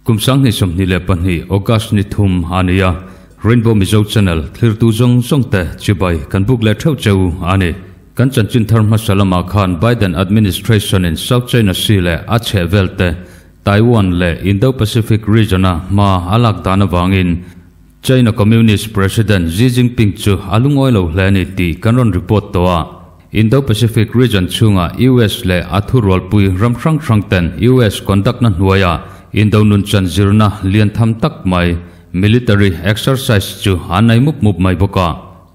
Kum 2022 August ni thum a ni a. Rainbow Mizo Channel thlirtu zawng zawng te chibai kan buk leh theuh cheu a ni. Kan chanchin thar hmasa lamah khan Biden administration in South China Sea leh a chhehvel te, Taiwan leh Indo-Pacific region a hma a lak dan avangin China Communist President Xi Jinping chu a lungawi lo hle a ni tih kan rawn report tawh a. Indo-Pacific region chhunga US leh a thurualpui ram hrang hrang ten US conduct na hnuaia Indo nunchan zirna lian tham tak mai military exercise chu an nei mup mup mai bawk a.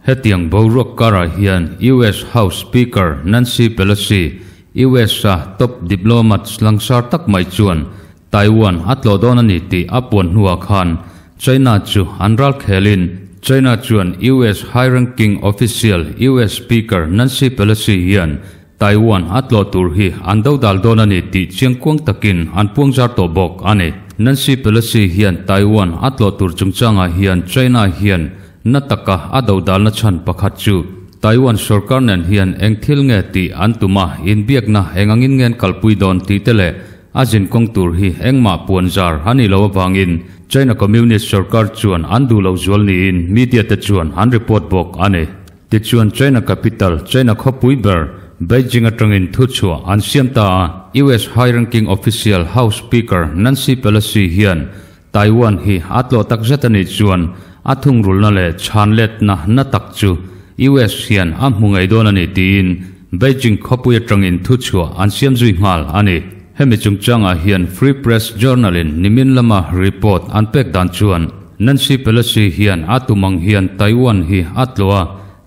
Hetiang boruak karah hian US House Speaker Nancy Pelosi, US a top diplomat langsar tak mai chuan Taiwan a tlawh dawn a ni tih a puan hnuah khan China chu an ral khelin China chuan US high ranking official US Speaker Nancy Pelosi hian Taiwan a tlawh tur hi an dodal dawn a ni tih chiangkuang takin an puangzar tawh bawk a ni. Nancy Pelosi hian Taiwan a tlawh tur chungchangah hian China hian na taka a dodalna chhan pakhat chu Taiwan sorkar nen hian eng thil nge tih an tum a, inbiakna eng angin nge an kalpui dawn tih te leh A zinkawng tur hi engmah puanzar a nih loh avangin China Communist sorkar chuan an duh lo zual niin media te chuan an report bawk a ni. Tichuan China capital China khawpui ber Beijing atangin thuchhuah an siam ta a, US high ranking official House Speaker Nancy Pelosi hian Taiwan hi a tlawh tak zet a nih chuan a thungrulna leh chhanletna na tak chu US hian a hmu ngei dawn a ni tiin Beijing khawpui atangin thuchhuah an siam zui nghal a ni. Hemi chungchangah hian Free Press Journal-in nimin lama report an pek dan chuan Nancy Pelosi hian a tum ang hian Taiwan hi a tlawh a,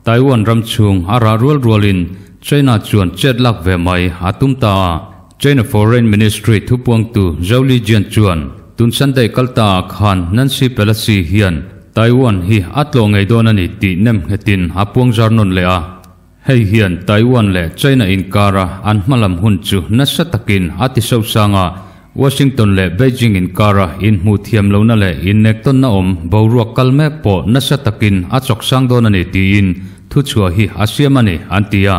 Taiwan ram chhung a rah rual rualin China chuan chet lak ve mai a tum ta a. China Foreign Ministry thupuangtu Zhao Lijian chuan tun Sunday kal ta ah khan Nancy Pelosi hian Taiwan hi a tlawh ngei dawn a ni tih nem nghetin a puangzar nawn leh a. Hei hian Taiwan leh China inkara an hmalam hun chu nasa takin a ti sosang a, Washington leh Beijing inkara inhmuh thiam lohna leh innektawnna awm boruak kal mek pawh nasa takin a chawksang dawn a ni tiin thuchhuah hi a siam a ni, an ti a.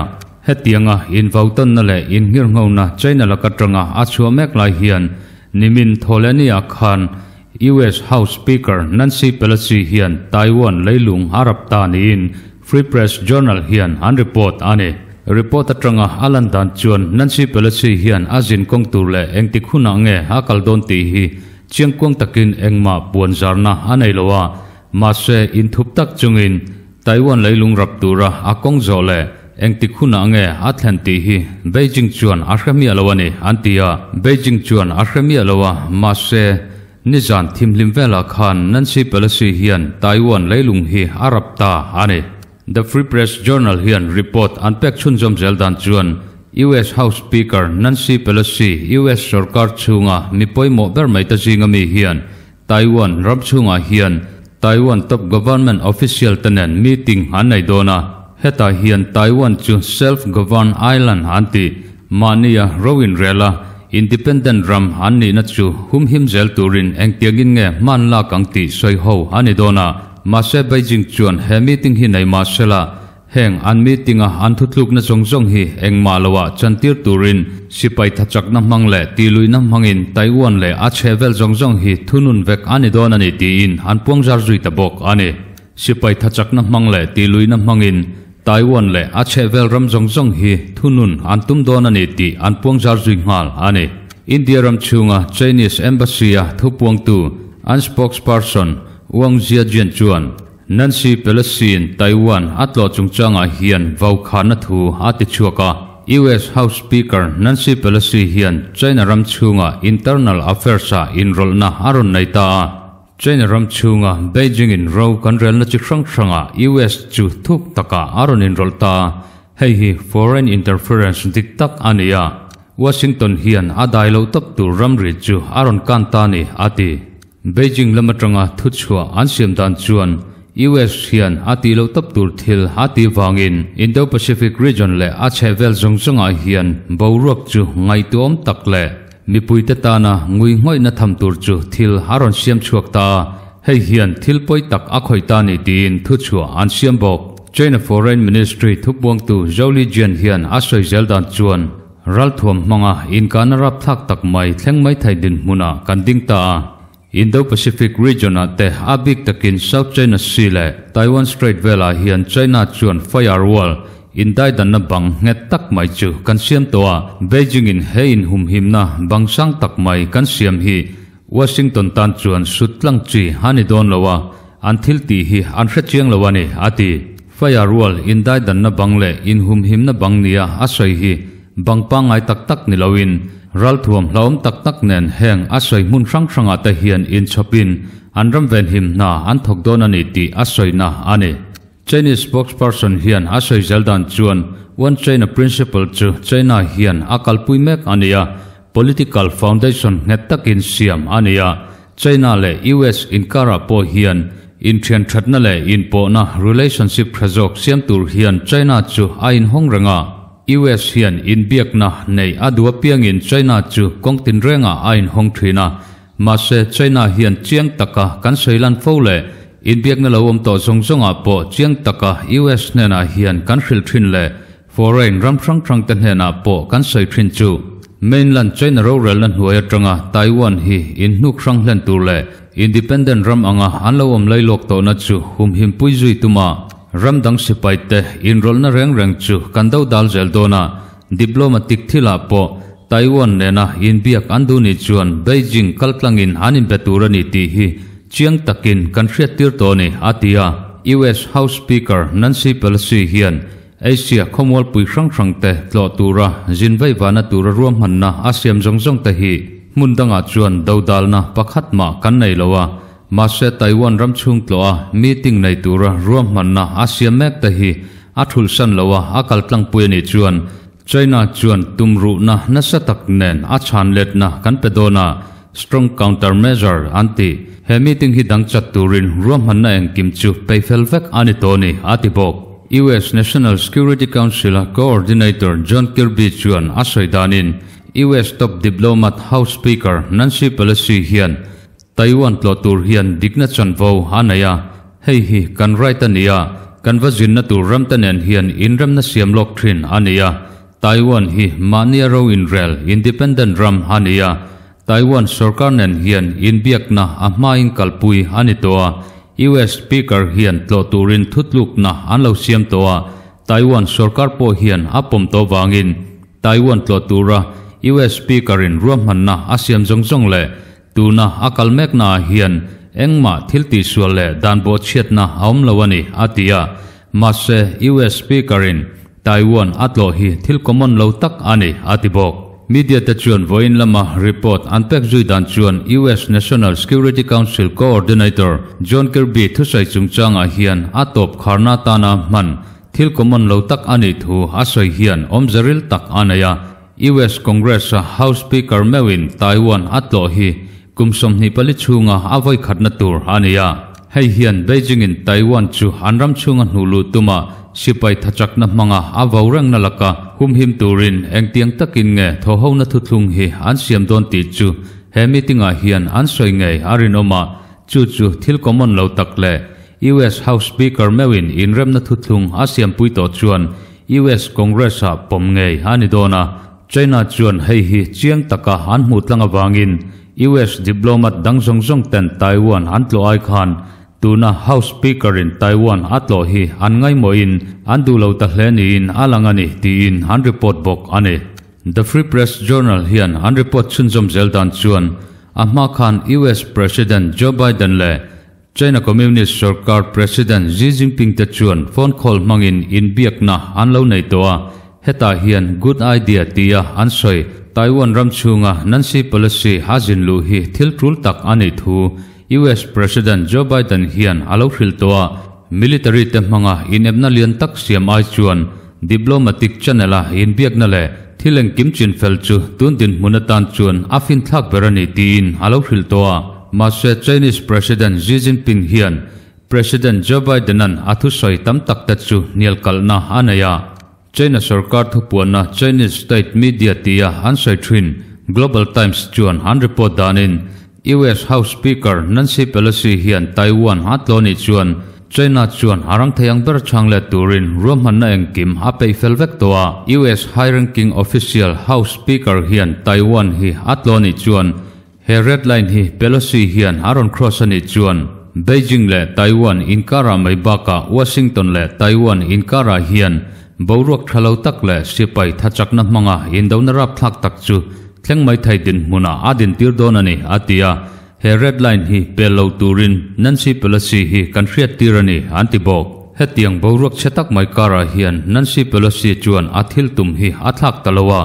Hetianga invautawnna leh innghirnghona China laka tanga a chhuah mek lai hian nimin Thawhlehniah khan US House Speaker Nancy Pelosi hian Taiwan leilung a rap ta niin Free Press Journal hian an report a ni. Report atanga a lan dan chuan Nancy Pelosi hian a zin kawng tur leh engtik hunah nge a kal dawn tih hi chiangkuang takin engmah puan zarna a nei lo a, mahse inthup tak chungin Taiwan leilung rap tura a kawng zawh leh engtik hunah nge a thlen tih hi Beijing chuan a hre miah lo a ni an ti a. Beijing chuan a hre miah lo a, mahse Nizan thimhlim velah khan Nancy Pelosi hian Taiwan leilung hi a rap ta a ni. The Free Press Journal hian report an pek chhunzawm zel dan chuan US House Speaker Nancy Pelosi US sorkar chhunga mi pawimawh ber mai ta zinga mi hian Taiwan ram chhungah hian Taiwan top government official te nen meeting an nei dawn a, hetah hian Taiwan chu self-governed island an ti. Mahnia ro inrel a, independent ram an nihna chu humhim zel turin engtiangin nge hman lak ang tih sawi ho a ni dawn a. Mahse Beijing chuan he meeting hi nei mah sela, heng an meeting a an thutlukna zawng zawng hi engmah loah chantir turin sipai thachakna hmang leh tihluihna hmangin Taiwan leh a chhehvel zawng zawng hi thunun vek a ni dawn a ni tiin an puangzar zui ta bawk a ni. Sipai thachakna hmang leh tihluihna hmangin Taiwan leh a chhehvel ram zawng zawng hi thunun an tum dawn a ni tih an puangzar zui nghal a ni. India ram chhunga Chinese Embassy-a thupuangtu an spokesperson Wang Jiajian chuan Nancy Pelosi-in Taiwan a tlawh chungchangah hian vaukhana thu a ti chhuak a. US House Speaker Nancy Pelosi hian China ram chhunga internal affairs-ah inrawlhna a rawn nei ta a. China ram chhunga Beijing in ro kan relna chi hrang hrangah US chu thuk takah a rawn inrawlh ta a, hei hi foreign interference dik tak a ni a, Washington hian a dai loh tawp tur ramri chu a rawn kan ta ni, a ti. Beijing lam atanga thuchhuah an siam dan chuan US hian a tih loh tawp tur thil a tih vangin Indo-Pacific region leh a chhehvel zawng zawngah hian boruak chu ngaihtuahawm tak leh Mipuite tana ngui ngawihna tham tur chu thil a rawn siam chhuak ta a, hei hian thil pawi tak a khawih ta ni tiin thuchhuah an siam bawk. China Foreign Ministry thupuangtu Zhou Lijian hian a sawi zel dan chuan ralthuam hmanga inkahna rapthlak tak mai thleng mai thei dinhmunah kan ding ta a. Indo-Pacific region-ah te a bik takin South China Sea leh Taiwan Strait velah hian China chuan firewall, indaidanna bang nghet tak mai chu kan siam tawh a. Beijing-in he inhumhimna bang sang tak mai kan siam hi Washington tan chuan sut tlang chi a ni dawn lo a, an thil tih hi an hre chiang lo a ni, a ti. Firewall, indaidanna bang leh inhumhimna bang nia a sawi hi bang pangngai tak tak ni loin ralthuam hlauhawm tak tak nen heng a sawi hmun hrang hrangah te hian inchhawpin an ram venhim hna an thawk dawn a ni tih a sawina a ni. Chinese spokesperson hian a sawi zel dan chuan One China Principle chu China hian a kalpui mek a ni a, political foundation nghet takin siam a ni a, China leh US inkarah pawh hian inthian thatna leh inpawhna relationship tha zawk siam tur hian China chu a inhawng reng a, US hian inbiakna nei a duh apiangin China chu kawng tinrengah a inhawng thin a, Mahse, China hian chiang taka kan sawi lan fo leh inbiakna lo awm tawh zawng zawngah pawh chiang taka US hnenah hian kan hrilh thin leh foreign ram hrang hrangte hnenah pawh kan sawi thin chu mainland China rorelna hnuai atanga Taiwan hi inhnuk hrang hlen tur leh independent ram anga an lo awm lailawk tawhna chu humhimpui zui tuma ram dang sipaite inrawlhna reng reng chu kan do dal zel dawn a. Diplomatic thilah pawh Taiwan nena inbiak an duh nih chuan Beijing kaltlangin an inbe tur a ni tih hi chiang takin kan hriattir tawh a ni, a ti a. US House Speaker Nancy Pelosi hian Asia khawmualpui hrang hrangte tlawh tura zin veivahna tura ruahmanna a siam zawng zawngte hi hmun dangah chuan dodalna pakhat mah kan nei lo a, mahse Taiwan ram chhung tlawha meeting nei tura ruahmanna a siam mekte hi A thulhsan lo a, a kal tlangpui a nih chuan China chuan tumruhna nasa tak nen a chhan letna kan pe dawn a, strong counter measure an ti. He meeting hi dang chat turin ruahmanna engkim chu pei fel vek a ni tawh a ni, a ti bawk. US National Security Council-a coordinator John Kirby chuan a sawi danin US top diplomat House Speaker Nancy Pelosi hian Taiwan tlawh tur hian dikna chanvo a nei a, hei hi kan right a ni a, kan va zinna tur ramte nen hian inremna siam lawk thin a ni a, Taiwan hi mahnia ro inrel, independent ram a ni a, Taiwan sorkar nen hian inbiakna a hmain kalpui a ni tawh a, US Speaker hian tlawh turin thutlukna an lo siam tawh a, Taiwan sorkar pawh hian a pawm tawh vangin Taiwan tlawh tura US Speaker-in ruahmanna a siam zawng zawng leh Tuna a kal meknaah hian engmah thil tihsual leh dan bawhchhiatna a awm lo a ni, a ti a. Mahse, US Speaker-in Taiwan a tlawh hi thil common lo tak a ni, a ti bawk. Media te chuan vawiin lama report an pek zui dan chuan US National Security Council Coordinator John Kirby thusawi chungchangah hian a tawp kharna atana hman thil common lo tak a nih thu a sawi hian awmze ril tak a nei a. US Congress-a House Speaker meuhin Taiwan a tlawh hi kum 24 chhunga a vawi khatna tur a ni a. Hei hian Beijing-in Taiwan chu an ram chhunga hnuh luh tuma sipai thachakna hmanga a vo rengna laka humhim turin engtiang takin nge thawhhona thuthlung hi an siam dawn tih chu he meeting-ah hian an sawi ngei a rinawm a, chu chu thil common lo tak leh US House Speaker meuhin inremna thuthlung a siampui tawh chuan US Congress-ah pawm ngei a ni dawn a, China chuan hei hi chiang taka an hmuh tlang avangin US diplomat dang zawng zawng ten Taiwan an tlawh ai khan tuna House Speaker-in Taiwan a tlawh hi an ngaimawhin an duh lo ta hle niin a lang a ni tiin an report bawk a ni. The Free Press Journal hian an report chhunzawm zel dan chuan a hma khan US President Joe Biden leh China Communist sorkar President Xi Jinping te chuan phone call hmangin inbiakna an lo nei tawh a, hetah hian good idea tia an sawi. Taiwan ram chhunga Nancy Pelosi a zin luh hi thil tul tak a nih thu US President Joe Biden hian a lo hrilh tawh a, military te hmanga inepna lian tak siam ai chuan diplomatic channel-a inbiakna leh thil engkim chinfel chu tun dinhmun atan chuan a finthlak ber a ni tiin a lo hrilh tawh a. Mahse, Chinese President Xi Jinping hian President Joe Biden-a'n a thusawi tam tak te chu hnial kalhna a nei a. China sorkar thupuanna Chinese state media tia an sawi thin Global Times chuan an report danin US House Speaker Nancy Pelosi hian Taiwan a tlaw nih chuan China chuan a rang thei ang ber chhang let turin ruahmanna engkim a peih fel vek tawh a. US high-ranking official House Speaker hian Taiwan hi a tlaw nih chuan. He red line hi Pelosi hian a rawn cross a nih chuan Beijing leh Taiwan inkarah mai bakah Washington leh Taiwan inkarah hian boruak tha lo tak leh sipai thachakna hmanga indona rapthlak tak chu thleng mai thei dinhmunah a dintir dawn a ni, a ti a. He red line hi pel lo turin Nancy Pelosi hi kan hriattir a ni, an ti bawk. Hetiang boruak chhe tak mai karah hian Nancy Pelosi chuan a thil tum hi a thlak ta lo a.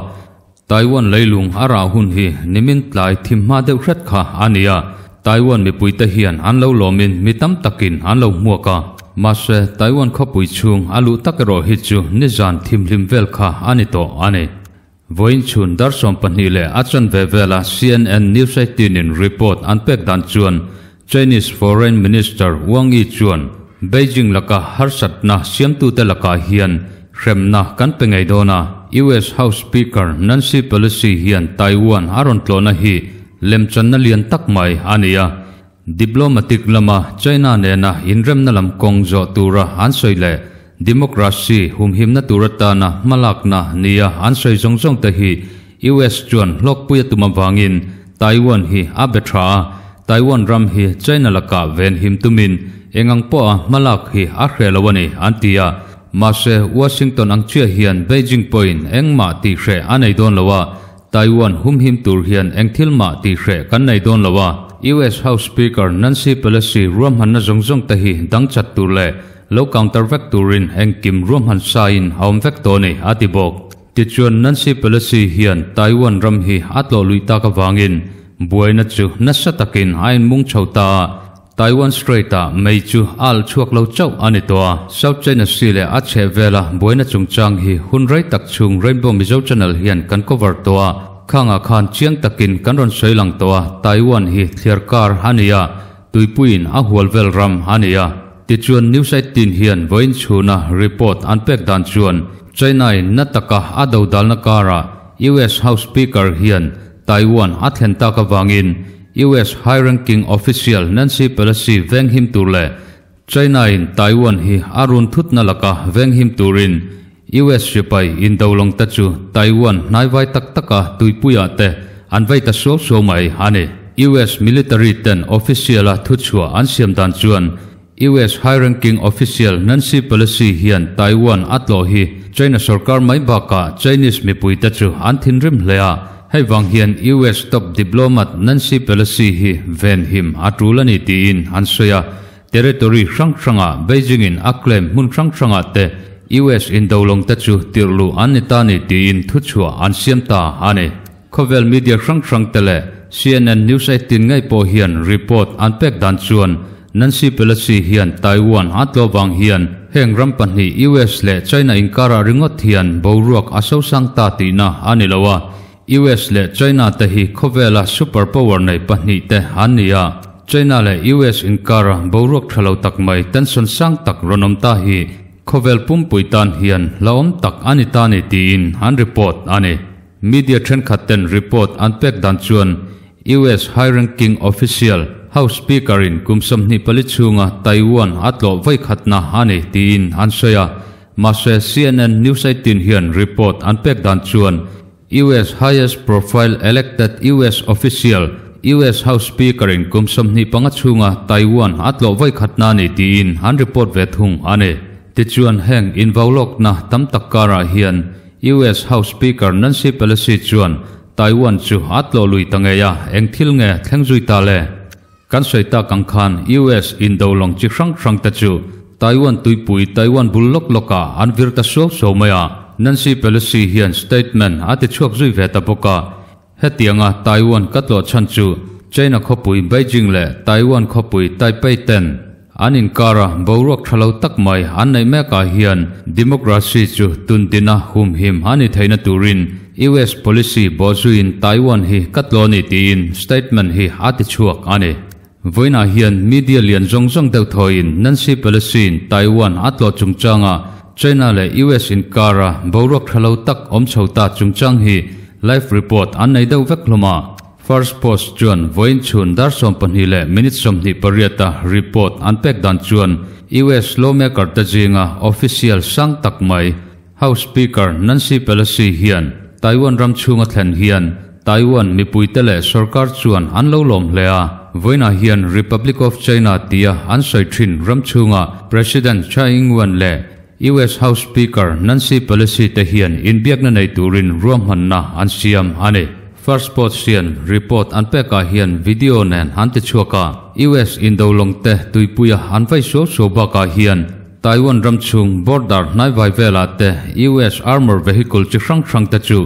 Taiwan leilung a rah hun hi nimin tlai thim hma deuh hret kha a ni a, Taiwan mipuite hian an lo lawmin mi tam takin an lo hmuak a. Mahse, Taiwan khawpui chhung a luh tak erawh hi chu nizan thimhlim vel kha a ni tawh a ni. Vawiin chhun dar 12 leh a chanve vela CNN News 18 in report an pek dan chuan Chinese Foreign Minister Wang Yi chuan Beijing laka harsatna siamtute lakah hian hremna kan pe ngei dawn a, US House Speaker Nancy Pelosi hian Taiwan a rawn tlawhna hi lemchanna lian tak mai a ni a, Diplomatic lama China nena inremna lam kawng zawh tura an sawi leh democracy humhimna tur atana hmalakna nia an sawi zawng zawng te hi US chuan hlawkpui a tum avangin Taiwan hi a be tha a, Taiwan ram hi China lakah venhim tumin engang pawha hmalak hi a hreh lo a ni an ti a. Mahse, Washington ang chiah hian Beijing pawhin engmah tih hreh a nei dawn lo a, Taiwan humhim tur hian eng thil mah tih hreh kan nei dawn lo a, US House Speaker Nancy Pelosi ruahmanna zawng zawng te hi dang chat tur leh lo counter vek turin engkim ruahman sa in a awm vek tawh a ni, a ti bawk. Tichuan Nancy Pelosi hian Taiwan ram hi a tlawh luih tak avangin buaina chu nasa takin a inmung chho ta a, Taiwan Strait-ah mei chu a alh chhuak lo chauh a ni tawh a, South China Sea leh a chheh vela buaina chungchang hi hun rei tak chhung Rainbow Mizo Channel hian kan cover tawh a, khangah khan chiang takin kan rawn sawi lang tawh a, Taiwan hi thliar kar a ni a, tuipuiin a hual vel ram a ni a. Tichuan News 18 hian vawiin chhuna report an pek dan chuan China-in na taka a dodalna karah US House Speaker hian Taiwan a thlen tak avangin US high-ranking official Nancy Pelosi venghim tur leh China-in Taiwan hi a run thutna laka venghim turin US sipai indolawng te chu Taiwan hnaivai tak taka tuipuiah te an vei ta suau suau mai a ni. US military ten official-a thuchhuah an siam dan chuan US high-ranking official Nancy Pelosi hian Taiwan a tlawh hi China sorkar mai bakah Chinese mipuite chu an thinrim hle a, hei vang hian US top diplomat Nancy Pelosi hi venhim a tul a ni tiin an sawi a, territory hrang hrangah Beijing-in a claim hmun hrang hrangah te US indolawng te chu tirh luh an ni ta ni tiin thuchhuah an siam ta a ni. Khawvel media hrang hrang te leh CNN News 18 ngei pawh hian report an pek dan chuan Nancy Pelosi hian Taiwan a tlaw vang hian heng ram pahnih US leh China inkarah ringawt hian boruak a sosang ta tihna a ni lo a, US leh China te hi khawvela super power nei pahnih te an ni a, China leh US inkara boruak tha lo tak mai tension sang tak rawn awm ta hi khawvel pumpui tan hian hlauhawm tak a ni ta ni tiin an report a ni. Media thenkhat ten report an pek dan chuan US high ranking official, House Speaker in kum 24 chhunga Taiwan a tlawh vawi khatna a ni tiin an sawi a. Mahse CNN News 18 hian report an pek dan chuan US highest profile elected US official, US House Speaker in kum 25 chhunga Taiwan a tlawh vawi khatna a ni tiin an report ve thung a ni. Tichuan heng invaulawkna tam tak karah hian US House Speaker Nancy Pelosi chuan Taiwan chu a tlawh lui ta ngei a, eng thil nge thleng zui ta le? Kan sawi tak ang khan US indolawng chi hrang hrang te chu Taiwan tuipui Taiwan bul lawk lawkah an vir ta suau suau mai a, Nancy Pelosi hian statement a ti chhuak zui ve ta bawk a. Hetianga Taiwan ka tlawh chhan chu China khawpui Beijing leh Taiwan khawpui Taipei ten an inkara boruak tha lo tak mai an neih mekah hian democracy chu tundina humhim a ni theihna turin US policy bawhzuiin Taiwan hi ka tlawh a ni tiin statement hi a ti chhuak a ni. Vawiinah hian media lian zawng zawng deuh thawiin Nancy Pelosi-in Taiwan a tlawh chungchanga China leh US inkara boruak tha lo tak awm chho ta chungchang hi live report an nei deuh vek hlawm a. First Post chuan vawiin chhun dar 12 leh minute 28 a report an pek dan chuan US lawmaker te zinga official sang tak mai House Speaker Nancy Pelosi hian Taiwan ram chhunga thlen hian Taiwan mipuite leh sorkar chuan an lo lawm hle a. Vawiinah hian Republic of China tia an sawi thin ram chhunga President Tsai Ing-wen leh US House Speaker Nancy Pelosi te hian inbiakna nei turin ruahmanna an siam a ni. First Post hian report an pekah hian video nen an ti chhuak a, US indolawng te tuipuia an vai suau suau bakah hian Taiwan ram chhung border hnaivai velah te US armor vehicle chi hrang hrang te chu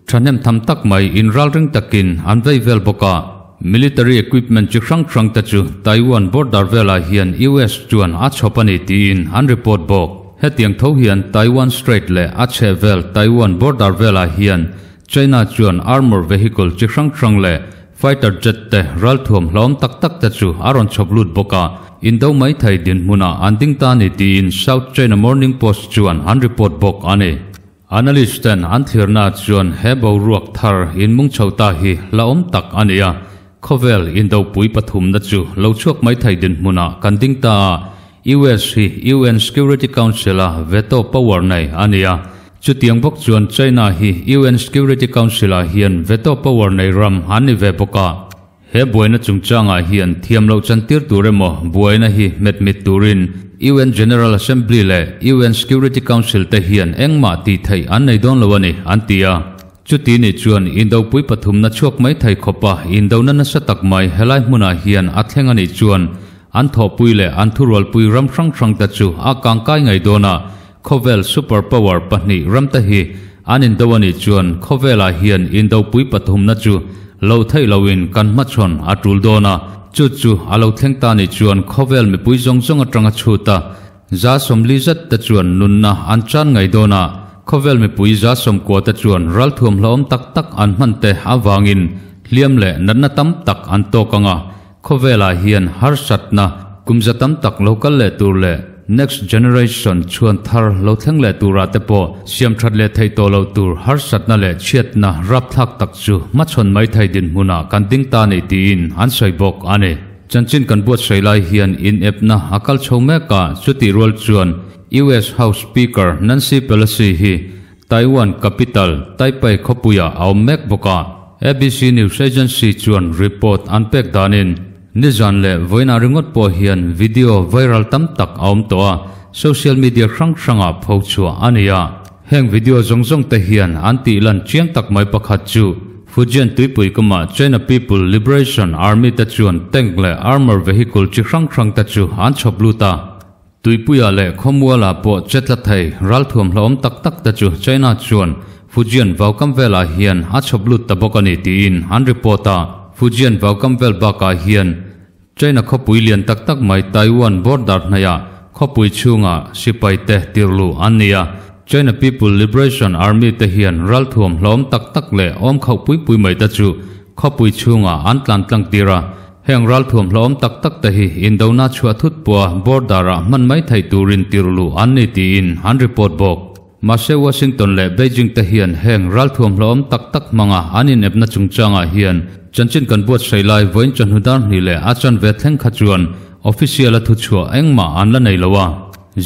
thahnem tham tak mai inralring takin an vei vel bawk a. Military equipment chi hrang hrang te chu Taiwan border velah hian US chuan a chhawp a ni tiin an report bawk. Hetiang tho hian Taiwan Strait leh a chhehvel Taiwan border velah hian China chuan armor vehicle chi hrang hrang leh fighter jet te ralthuam hlawm tak tak te chu a rawn chhawp lut bawk a, indo mai thei dinhmunah an ding ta a ni tiin South China Morning Post chuan an report bawk a ni. Analyst ten an thlirna chuan he boruak thar inmung chho ta hi hlauhawm tak a ni a, khawvel indopui pathumna chu lo chhuak mai thei dinhmunah kan ding ta a, US hi UN Security Council-a veto power nei a ni a, chutiang bawk chuan China hi UN Security Council-ah hian veto power nei ram an ni ve bawk a. He buaina chungchangah hian thiam loh chantir tur emaw buaina hi hmetmit turin UN General Assembly leh UN Security Council te hian engmah tih theih an nei dawn lo a ni, an ti a. Chuti nih chuan indopui pathumna chhuak mai thei khawpa indona nasa tak mai helai hmunah hian a thleng a nih chuan an thawhpui leh an thurualpui ram hrang hrangte chu a kangkai ngei dawn a, khawvel super power pahnih ramte hi an indo a nih chuan khawvelah hian indopui pathumna chu lo theih loin kan hmachhawn a tul dawn a, chu chu a lo thleng ta nih chuan khawvel mipui zawng zawng atanga chhut a, 140 zet te chuan nunna an chan ngei dawn a, khawvel mipui 90 te chuan ralthuam hlauhawm tak tak an hman te avangin hliam leh natna tam tak an tawk ang a, Khawvelah hian harsatna kum za tam tak lo kal leh tur leh next generation chhuan thar lo thleng leh turah te pawh siam that leh theih tawh loh tur harsatna leh chhiatna rapthlak tak chu hmachhawn mai thei dinhmunah kan ding ta ni tiin an sawi bawk a ni. Chanchin kan buatsaih lai hian inepna a kal chho mek a, chutih rual chuan US House Speaker Nancy Pelosi hi Taiwan capital Taipei khawpuiah a awm mek bawk a, ABC News Agency chuan report an pek danin nizan leh vawiinah ringawt pawh hian video viral tam tak a awm tawh a, social media hrang hrangah pho chhuah a ni a. Heng video zawng zawng te hian an tih lan chiang tak mai pakhat chu Fujian tuipui kamah China People Liberation Army te chuan tank leh armor vehicle chi hrang hrang te chu an chhawp lut a, Tuipuiah leh Khawmualah pawh che tla thei ralthuam hlauhawm tak tak te chu China chuan Fujian vaukam velah hian a chhawp lut ta bawk a ni tiin an report a. Fujian vaukam vel bakah hian China khawpui lian tak tak mai Taiwan border hnaihah khawpui chhungah sipai te tirhluh an ni a. China People Liberation Army te hian ralthuam hlauhawm tak tak leh awm khauh pui pui mai te chu khawpui chhungah an tlan tlang tir a. Heng ralthuam hlauhawm tak tak te hi indona chhuah thut pawha border-ah hman mai theih turin tirhluh an ni tiin an report bawk. Mahse Washington leh Beijing te hian heng ralthuam hlauhawm tak tak hmanga an inepna chungchangah hian chanchin kan buatsaih lai vawiin chawhnu dar hnih leh a chanve thleng kha chuan official-a thuchhuah engmah an la nei lo a.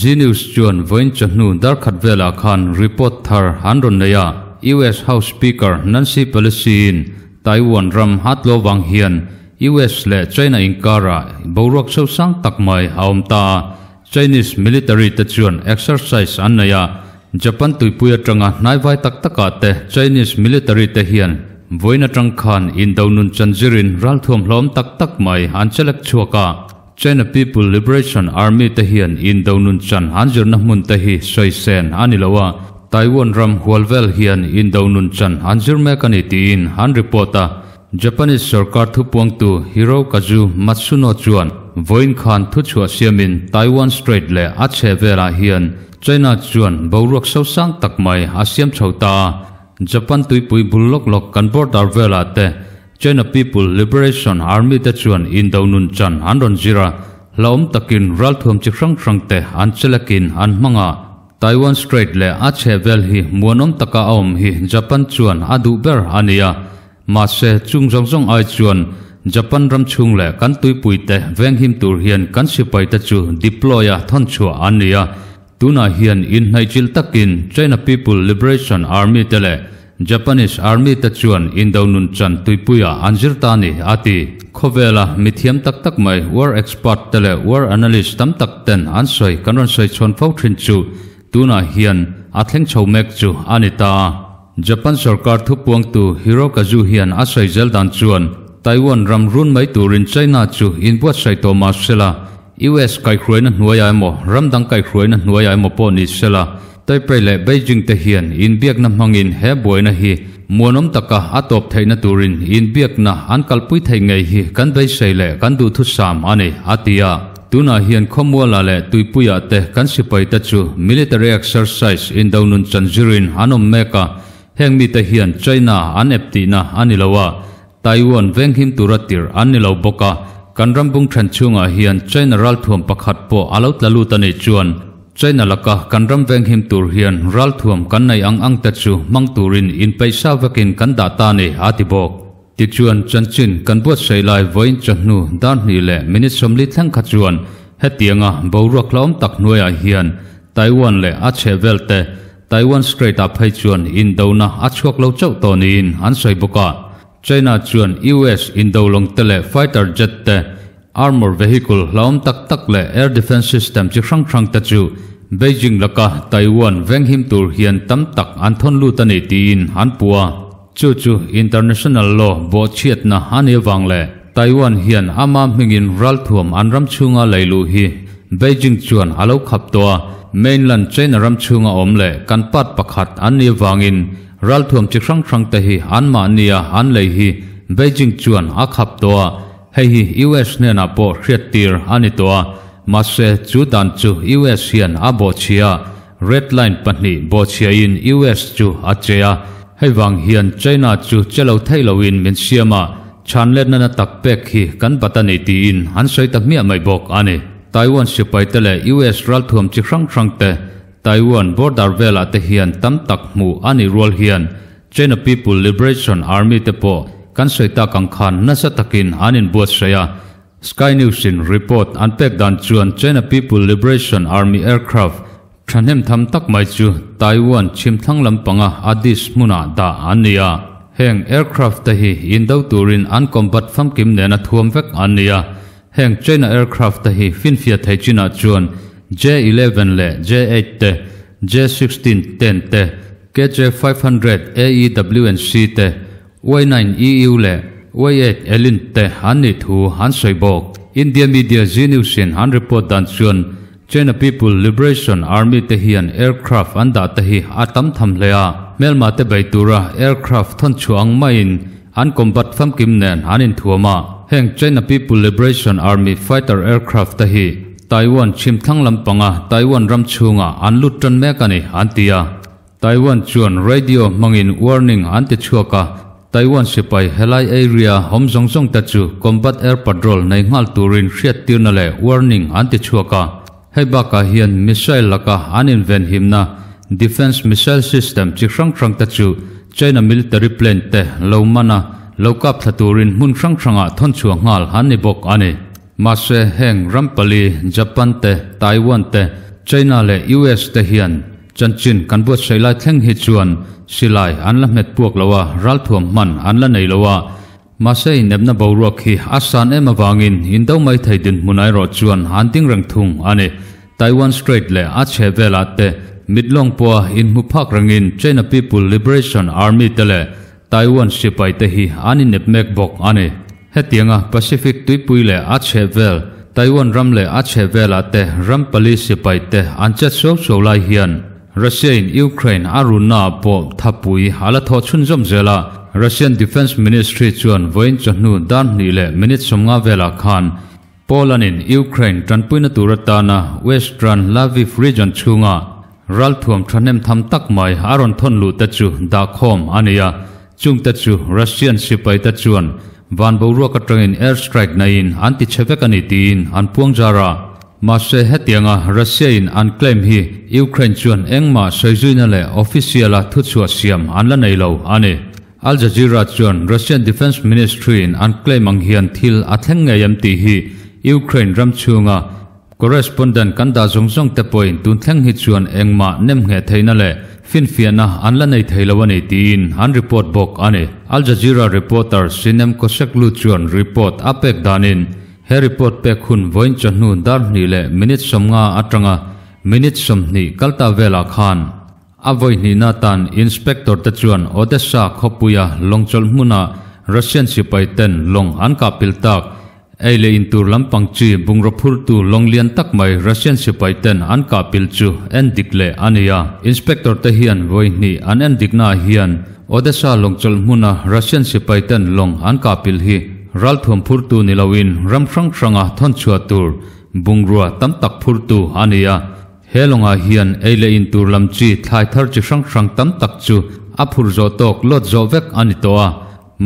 Zee News chuan vawiin chawhnu dar khat velah khan report thar an rawn nei a, US House Speaker Nancy Pelosi-in Taiwan ram hat lo vang hian US leh China inkarah boruak chho sang tak mai a awm ta a, Chinese military te chuan exercise an nei a, Japan tuipui atanga hnaivai tak takah te Chinese military te hian vawiin atang khan indo nun chanzirin ralthuam hlawm tak tak mai an chelek chhuak a, China People Liberation Army te hian indo nun chan an zirna hmun te hi sawi sen a ni lo a, Taiwan ram hual vel hian indo nun chan an zir mek a ni tiin an report a. Japanese sorkar thupuangtu Hirokazu Matsuno chuan vawiin khan thuchhuah siamin Taiwan Strait leh a chheh velah hian China chuan boruak sosang tak mai a siam chho ta a, Japan tuipui bul lawk lawk kan border velah te China People Liberation Army te chuan indo nun chan an rawn zir a, hlauhawm takin ralthuam chi hrang hrang te an chelekin an hmang a. Taiwan Strait leh a chhehvel hi muanawm taka a awm hi Japan chuan a duh ber a ni a. Mahse, chung zawng zawng ai chuan Japan ram chhung leh kan tuipui te venghim tur hian kan sipai te chu deploy a thawn chhuah an ni a. Tunah hian inhnaihchilh takin China People Liberation Army te leh. Japanese Army te chuan indo nun chan tuipuiah an zir ta a ni, a ti. Khawvela mithiam tak tak mai war expert te leh war analyst tam tak ten an sawi kan rawn sawi chhawn fo thin chu tunah hian a thleng chho mek chu a ni ta. Japan sorkar thupuangtu Hirokazu hian a sawi zel dan chuan Taiwan ram run mai turin China chu inbuatsaih tawh mah sela, US kaihhruaina hnuaiah emaw ram dang kaihhruaina hnuaiah emaw pawh ni sela, Taipei leh Beijing te hian inbiakna hmangin he buaina hi muanawm taka a tawp theihna turin inbiakna an kalpui theih ngei hi kan beisei leh kan duhthusam a ni, a ti a. Tunah hian Khawmualah leh Tuipuiah te kan sipaite chu military exercise indo nun chan zirin an awm mek a, heng mite hian China an ep tihna a ni lo a, Taiwan venghim tura tirh an ni lo bawk a, kan ram bung then chhungah hian China ralthuam pakhat pawh a lo tla lut a nih chuan China laka kan ram venghim tur hian ralthuam kan nei ang ang te chu hmang turin inpeihsa vekin kan dah ta a ni, a ti bawk. Tichuan, chanchin kan buatsaih lai vawiin chawhnu dar hnih leh minute 40 thleng kha chuan hetianga boruak hlauhawm tak hnuaiah hian Taiwan leh a chhehvel te Taiwan Strait-ah phei chuan indona a chhuak lo chauh tawh niin an sawi bawk a. China chuan US indo lawng te leh fighter jet te, armour vehicle hlauhawm tak tak leh air defence system chi hrang hrang te chu Beijing laka Taiwan venghim tur hian tam tak an thawn lut a ni tiin an puh a. Chu chu international law bawhchhiatna a nih avang leh Taiwan hian ama hmingin ralthuam an ram chhunga lei luh hi Beijing chuan a lo khap tawh a, mainland China ram chhunga awm leh kan part pakhat an nih avangin ralthuam chi hrang hrang te hi anmahnia an lei hi Beijing chuan a khap tawh a, hei hi US hnenah pawh hriattir a ni tawh a, mahse chu dan chu US hian a bawhchhia a. Red line pahnih bawhchhiahin US chu a che a, hei vang hian China chu che lo theih loin min siam a, chhan letna na tak pek hi kan bat a ni tiin an sawi ta hmiah mai bawk a ni. Taiwan sipaite leh US ralthuam chi hrang hrang te Taiwan border velah te hian tam tak hmuh a nih rual hian China People Liberation Army te pawh kan sawi tak ang khan nasa takin an inbuatsaih a, Sky News in report an pek dan chuan China People Liberation Army aircraft thahnem tham tak mai chu Taiwan chhimthlang lampanga Addis hmunah dah an ni a. Heng aircraft te hi indo turin an combat famkim nena thuam vek an ni a. Heng China aircraft te hi finfiah thei chinah chuan J-11 leh J-8 te, J-16 ten te, KJ-500 AEW&C te, Y-9 EU leh Y-8 Elin te an nih thu an sawi bawk. India media Zee News in an report dan chuan China People Liberation Army te hian aircraft an dah te hi a tam tham hle a, hmelma te bei tura aircraft thawn chhuah ang maiin an combat famkim nen an inthuam a. Heng China People Liberation Army fighter aircraft te hi Taiwan chhimthlang lampanga Taiwan ram chhungah an lut tan mek a ni an ti a. Taiwan chuan radio hmangin warning an ti chhuak a, Taiwan sipai helai area awm zawng zawng te chu combat air patrol nei nghal turin hriattirna leh warning an ti chhuak a. Hei bakah hian missile laka an invenhimna defence missile system chi hrang hrang te chu China military plane te lo man a, lo kap thla turin hmun hrang hrangah thawn chhuah nghal an ni bawk a ni. Mahse heng ram pali Japan te, Taiwan te, China leh US te hian Chanchin kan buatsaih lai thleng hi chuan silai an la hmet puak lo a, ralthuam hman an la nei lo a. Mahse inepna boruak hi a san em avangin indo mai thei dinhmun erawh chuan an ding reng thung a ni. Taiwan Strait leh a chheh velah te mitlawng pawha inhmu phak rengin China People Liberation Army te leh Taiwan sipai te hi an inep mek bawk a ni. Hetianga Pacific tuipui leh a chheh vel, Taiwan ram leh a chheh velah te ram pali sipai te an chet suau suau lai hian Russia in Ukraine a runna ah pawh thapui a la thawh chhunzawm zel a. Russian Defence Ministry chuan vawiin chawhnu dar hnih leh minute 50 velah khan Poland in Ukraine tanpuina tur atana Western Lviv region chhunga ralthuam thahnem tham tak mai a rawn thawn luh te chu dahkhawm a ni a, chungte chu Russian sipaite chuan van boruak atangin air strike naiin an ti chhe vek a ni tiin an puang zar a. Mahse hetianga Russia in an claim hi Ukraine chuan engmah sawizuina leh official a thuchhuah siam an la nei lo a ni. Al Jazeera chuan Russian Defence Ministry in an claim ang hian thil a thleng ngei em tih hi Ukraine ram chhunga correspondent kan dah zawng zawng te pawhin tun thleng hi chuan engmah nem ngheh theihna leh Finfiahna an la nei thei lo a ni tiin an report bawk a ni. Al Jazeera reporter Sinem Koseklu chuan report a pek danin he report pek hun vawiin chawhnu dar hnih leh minute 50 atanga minute 20 kalta velah khan a vawi hnihna tan inspector te chuan Odessa khawpuia lawngchawlh hmuna Russian sipai ten lawng an kah pil tak Ei leh in tur lampang chi bungraw phurtu lawng lian tak mai Russian sipai ten an kah pil chu en dik leh a ni a. Inspector te hian vawi hnih an en dikna ah hian Odessa lawngchawlh hmuna Russian sipai ten lawng an kah pil hi ralthuam phurtu ni loin ram hrang hranga thawn chhuah tur bungrua tam tak phurtu a ni a. He lawngah hian ei leh in tur lam chi thlai thar chi hrang hrang tam tak chu a phur zawh tawk lawt zawh vek a ni tawh a.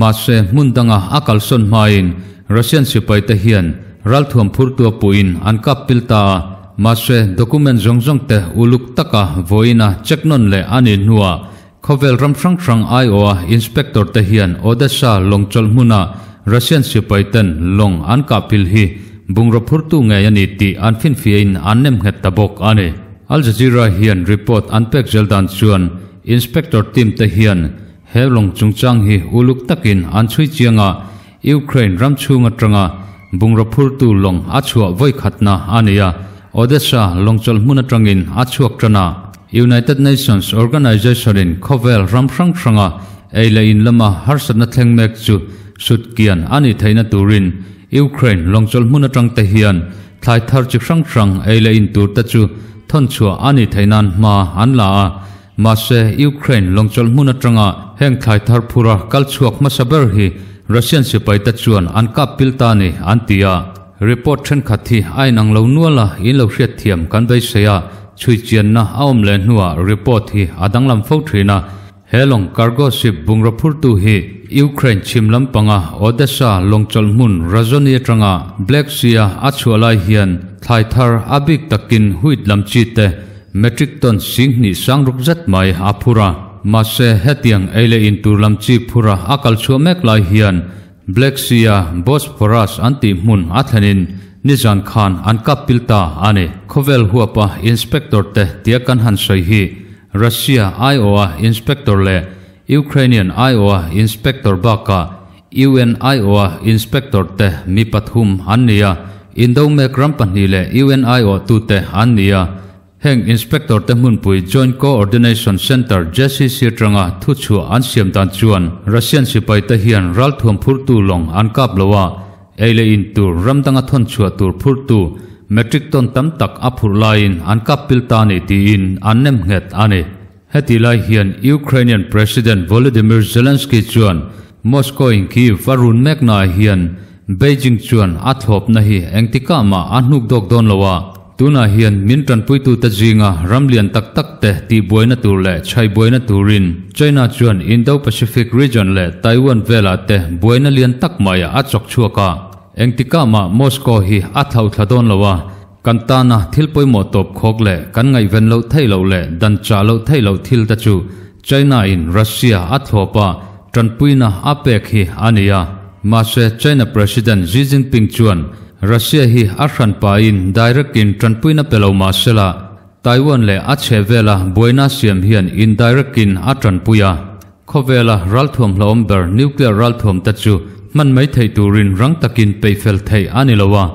Mahse, hmun danga a kalsawn hmain Russian sipaite hian ralthuam phurtua puhin an kap pil ta a. Mahse, document zawng zawngte uluk taka vawiina check nawn leh a nih hnuah khawvel ram hrang hrang aiawha inspector te hian Odessa lawngchawlh hmuna Russian sipaiten lawng an kah pil hi bungraw phurtu ngei a ni tih an finfiahin an nem nghet ta bawk a ni. Al Jazeera hian report an pek zel dan chuan inspector team te hian He lawng chungchang hi uluk takin an chhui chiang a, Ukraine ram chhung atanga bungraw phurtu lawng a chhuah vawi khatna a ni a, Odessa lawngchawlh hmun atangin a chhuak tan a. United Nations Organization-in khawvel ram hrang hranga ei leh in lama harsatna thleng mek chu sutkian a nih theihna turin Ukraine lawngchawlh hmun atang te hian thlai thar chi hrang hrang ei leh in tur te chu thawn chhuah a nih theih nan hma an la a. Mahse, Ukraine lawngchawlh hmun atanga heng thlai thar phura kal chhuak hmasa ber hi Russian sipaite chuan an kap pil ta ni an ti a. Report thenkhat hi a inang lo nual a, in lo hriatthiam kan beisei a, chhui chianna a awm leh hnuah report hi a danglam fo thin a. He lawng cargo ship bungraw phurtu hi Ukraine chhim lampanga Odessa lawngchawlh hmun Razoni atanga Black Sea-a a chhuah lai hian thlai thar a bik takin wheat lam chi te Metric ton 2000 sangruk zet mai a phur a, mahse hetiang ei leh in tur lam chi phur a a kal chhuah mek lai hian Black Sea-a Bosphorus an tih hmun a thlenin nizan khan an kap pil ta a ni. Khawvel huapa inspector te tia kan han sawi hi Russia aiawha inspector leh Ukrainian aiawha inspector bakah UN aiawha inspector te mi pathum an ni a, Indo mek ram pahnih leh UN aiawhtute an ni a. Heng inspector te hmunpui Joint Co-ordination Centre, JCC, atanga thuchhuah an siam dan chuan Russian sipaite hian ralthuam phurtu lawng an kap lo a, ei leh in tur ram danga thawn chhuah tur phurtu metric ton tam tak a phurh laiin an kap pil ta a ni tiin an nem nghet a ni. Heti lai hian Ukrainian President Volodymyr Zelensky chuan Moscow in Kyiv a run meknaah hian Beijing chuan a thlawpna hi engtikah mah a hnuk dawk dawn lo a, tunah hian min tanpuitute zinga ram lian tak tak te tihbuaina tur leh chhaibuaina turin China chuan Indo-Pacific region leh Taiwan velah te buaina lian tak mai a chawk chhuak a, engtikah mah Moscow hi a thlauhthla dawn lo a. Kan tana thil pawimawh tawp khawk leh kan ngaihven loh theih loh leh dan chah loh theih loh thil te chu China in Russia a thlawp a, tanpuina a pek hi a ni a. Mahse China President Xi Jinping chuan Russia hi a hran pahin direct in tanpuina pe lo mahsela Taiwan leh a chhehvela buaina siam hian indirect in a tanpui a. Khawvela ralthuam hlauhawm ber nuclear ralthuam te chu hman mai theih turin rang takin peihfel theih a ni lo a.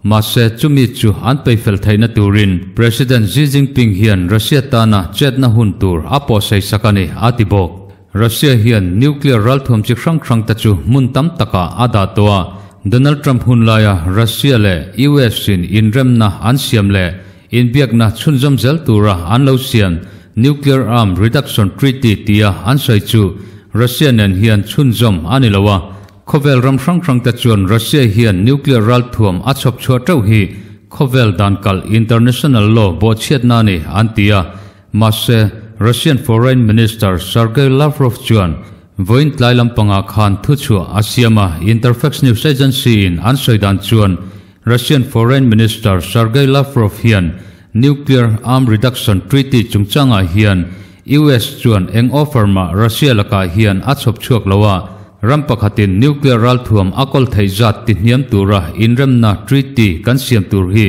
Mahse, chumi chu an peihfel theihna turin President Xi Jinping hian Russia tana chetna hun tur a pawhsei sak a ni, a ti bawk. Russia hian nuclear ralthuam chi hrang hrang te chu hmun tam takah a dah tawh a, Donald Trump hun laia Russia leh US in inremna an siam leh inbiakna chhunzawm zel tura an lo siam Nuclear Arm Reduction Treaty tia an sawi chu Russia nen hian chhunzawm a ni lo a, Khawvel ram hrang hrang te chuan Russia hian nuclear ralthuam a chhawp chhuah teuh hi khawvel dan kalh international law bawhchhiatna a ni an ti a. Mahse, Russian Foreign Minister Sergei Lavrov chuan vawiin tlai lampangah khan thuchhuah a siam a, Interfax news agency in an sawi dan chuan Russian Foreign Minister Sergei Lavrov hian Nuclear Arm Reduction Treaty chungchangah hian US chuan eng offer mah Russia lakah hian a chhawp chhuak lo a, ram pakhatin nuclear ralthuam a kawl theih zat tihniam tura inremna treaty kan siam tur hi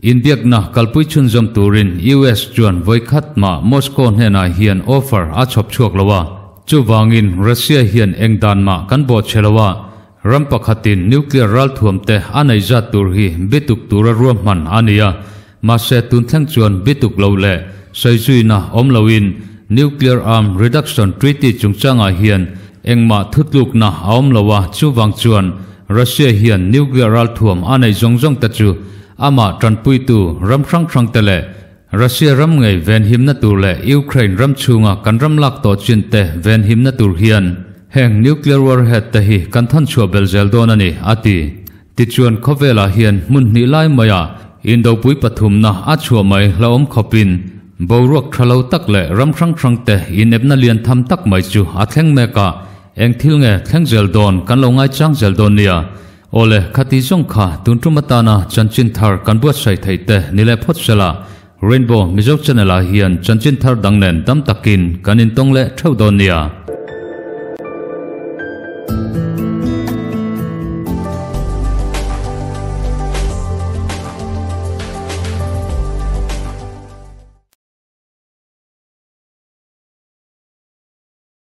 Inbiakna kalpui chhunzawm turin US chuan vawikhat mah Moscow hnenah hian offer a chhawp chhuak lo a. Chuvangin Russia hian eng dan mah kan bawhchhe lo a, ram pakhatin nuclear ralthuam te a nei zat tur hi bituk tura ruahman a ni a. Mahse tun thleng chuan bituk lo leh sawizuina awm loin Nuclear Arm Reduction Treaty chungchangah hian engmah thutlukna a awm lo a, chuvang chuan Russia hian nuclear ralthuam a neih zawng zawng te chu amah tanpuitu ram hrang hrang te leh Russia ram ngei venhimna tur leh Ukraine ram chhunga kan ram lak tawh chin te venhimna tur hian heng nuclear warhead te hi kan thawn chhuah belh zel dawn a ni, a ti. Tichuan khawvelah hian hmun hnih lai maiah indopui pathumna a chhuah mai hlauhawm khawpin boruak tha lo tak leh ram hrang hrang te inepna lian tham tak mai chu a thleng mek a, eng thil nge thleng zel dawn kan lo ngaichang zel dawn nia. Awle, khati zawng kha tun tum atana chanchin thar kan buatsaih theih te ni leh phawt sela, Rainbow Mizo Channel ah hian chanchin thar dang nen dam takin kan intawng leh theuh dawn nia.